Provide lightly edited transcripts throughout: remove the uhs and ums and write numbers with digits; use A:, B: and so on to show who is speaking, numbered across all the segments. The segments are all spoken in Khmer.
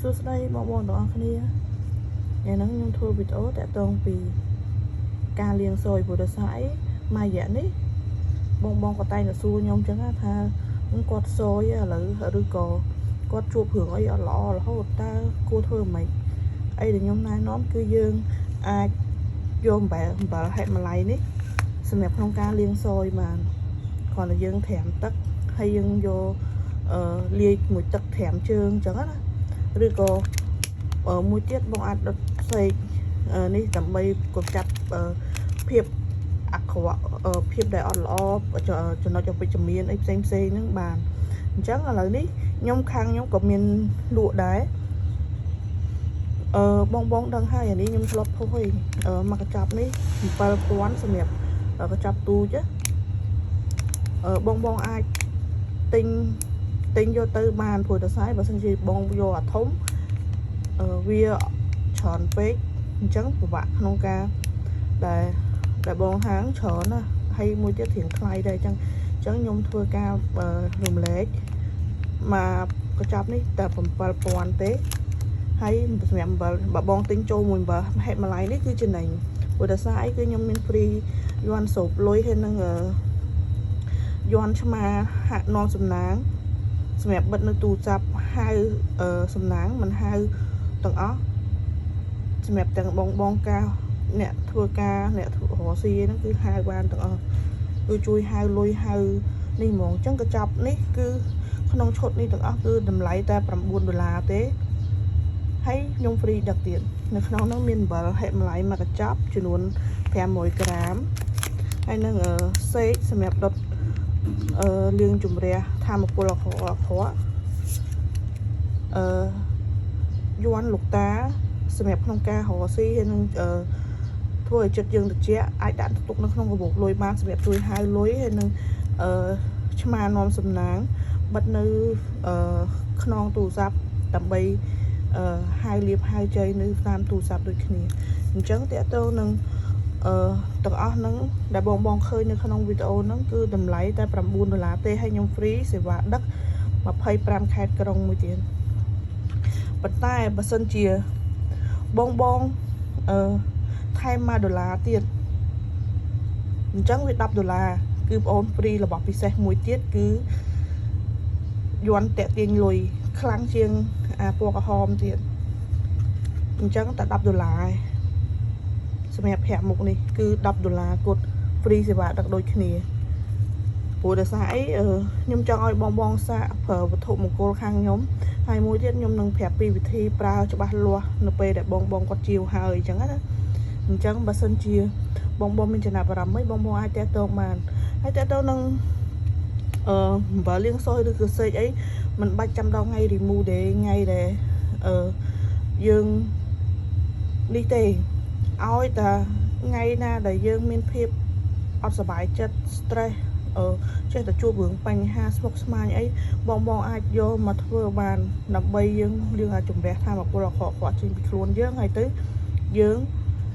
A: សួស្តីបងប្អូនទាំងអស់គ្នាថ្ងៃហ្នឹងខ្ញុំធ្វើវីដេអូតាក់ទងពីការលាងសយព្រោះដោយសារអីមួយរយៈនេះបងបងក៏តែងតែសួរខ្ញុំចឹងណាថាគាត់សយឥឡូវឬក៏គាត់ជួបរឿងអីអត់ល្អរហូតតើគួរធ្វើម៉េចអីដែលខ្ញុំណែនាំគឺយើងអាចយកអំបិលហេម៉ាឡៃនេះសម្រាប់ក្នុងការលាងសយបានគ្រាន់តែយើងត្រាំទឹកហើយយើងយកអឺលាយមួយទឹកត្រាំជើងចឹងណា ឬក៏មួយទៀតបងអាចដុតសេកនេះដើម្បីកម្ចាត់ភាពអាក្រក់ភាពដែលអត់ល្អចំណុចអវិជ្ជមានអីផ្សេងផ្សេងហ្នឹងបានអញ្ចឹងឥឡូវនេះខ្ញុំខាងខ្ញុំក៏មានលក់ដែរអឺបងបងដឹងហើយអានេះខ្ញុំធ្លាប់ផុសហើយមកកញ្ចប់នេះ7000សម្រាប់កញ្ចប់ទូចអឺបងបងអាចទិញទិញយកទៅបានព្រោះតែស្អីបើសិនជាបងយកអាធំអឺវាច្រើនពេកអញ្ចឹងពិបាកក្នុងការដែលដែលបងហាងច្រើនណាហើយមួយទៀតរៀងថ្លៃដែរអញ្ចឹងខ្ញុំធ្វើការរំលែកមកកញ្ចប់នេះតែ7000ទេហើយសម្រាប់អំបិលបើបងទិញចូលមួយអំបិលហេម៉ាឡៃនេះគឺចំណេញព្រោះតែសារអីគឺខ្ញុំមាន free យ័ន្តសូបលុយហើយនឹងយ័ន្តឆ្មាហាក់នាំសំណាង សម្រាប់បិទនៅទូរស័ព្ទហៅសំណាងមិនហៅទាំងអស់សម្រាប់ទាំងបងបងការអ្នកធ្វើការអ្នករកស៊ីហ្នឹងគឺហៅបានទាំងអស់គឺជួយហៅលុយហៅនេះហ្មងអញ្ចឹងកញ្ចប់នេះគឺក្នុងឈុតនេះទាំងអស់គឺតម្លៃតែ9ដុល្លារទេហើយខ្ញុំ free ដឹកទៀតនៅក្នុងនោះមានអំបិលហេម៉ាឡៃមួយកញ្ចប់ចំនួន500ក្រាមហើយនឹងសេកសម្រាប់ដុតអឺលាងជំរះធម្មពលអាក្រក់អាក្រក់អឺយ័ន្តលោកតាសម្រាប់ក្នុងការរកស៊ីហើយនឹងអឺធ្វើឲ្យចិត្តយើងត្រជាក់អាចដាក់ទុកនៅក្នុងកាបូបលុយបានសម្រាប់ជួយហៅលុយហើយនឹងអឺឆ្មានាំសំណាងបិទនៅអឺខ្នងទូរស័ព្ទដើម្បីអឺហៅលៀបហៅជ័យនៅតាមទូរស័ព្ទដូចគ្នាអញ្ចឹងតើតើនឹងអឺទាំងអស់ហ្នឹងដែលបងបងឃើញនៅក្នុងវីដេអូហ្នឹងគឺតម្លៃតែ9ដុល្លារទេហើយខ្ញុំ free សេវាដឹក25ខេត្តក្រុងមួយទៀតប៉ុន្តែបើសិនជាបងបងអឺថែម1ដុល្លារទៀតអញ្ចឹងវា10ដុល្លារគឺបងអូន free របស់ពិសេសមួយទៀតគឺយ័ន្តតាក់ទាញលុយខ្លាំងជាងអាពណ៌ក្រហមទៀតអញ្ចឹងតែ10ដុល្លារឯងសម្រាប់5មុខនេះគឺ10ដុល្លារគត់ free សេវាដឹកដូចគ្នាព្រោះដោយសារអីខ្ញុំចង់ឲ្យបងបងសាកប្រើវត្ថុមង្គលខាងខ្ញុំហើយមួយទៀតខ្ញុំនឹងប្រាប់ពីវិធីប្រើច្បាស់លាស់នៅពេលដែលបងបងគាត់ជាវហើយអញ្ចឹងណាអញ្ចឹងបើសិនជាបងបងមានចំណាប់អារម្មណ៍អីបងបងអាចតាក់ទងបានហើយតាក់ទងនឹងអំបិលលាងសយឬក៏សេកអីมันបាច់ចាំដល់ថ្ងៃ remove ទេថ្ងៃដែលអឺយើងនេះទេឲ្យតែថ្ងៃណាដែលយើងមានភាពអត់សប្បាយចិត្ត stress អឺចេះតែជួបរឿងបញ្ហាស្មុគស្មាញអីបងបងអាចយកមកធ្វើបានដើម្បីយើងយើងអាចជំរះធម៌ពលអាក្រក់គាត់ចេញពីខ្លួនយើងហើយទៅយើង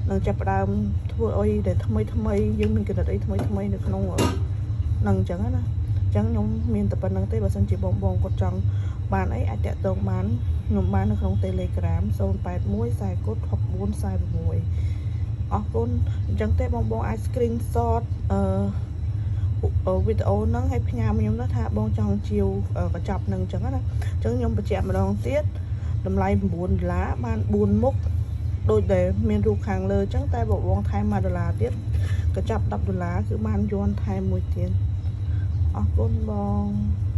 A: នឹងចាប់ផ្ដើមធ្វើអីដែលថ្មីថ្មីយើងមានគំនិតអីថ្មីថ្មីនៅក្នុងនឹងអញ្ចឹងណាអញ្ចឹងខ្ញុំមានតែប៉ុណ្្នឹងទេបើសិនជាបងបងគាត់ចង់បានអីអាចតាក់ទងបានខ្ញុំបាននៅក្នុង Telegram 081 40 64 46អរគុណអញ្ចឹងទេបងបងអាច screenshot អឺវីដេអូហ្នឹងឲ្យផ្ញើមកខ្ញុំទៅថាបងចង់ជាវកញ្ចប់ហ្នឹងអញ្ចឹងណាអញ្ចឹងខ្ញុំបញ្ជាក់ម្ដងទៀតតម្លៃ9ដុល្លារបាន4មុខដូចដែលមានរូបខាងលើអញ្ចឹងតែបងបងថែម1ដុល្លារទៀតកញ្ចប់10ដុល្លារគឺបានយ័ន្តថែមមួយទៀតអរគុណបង។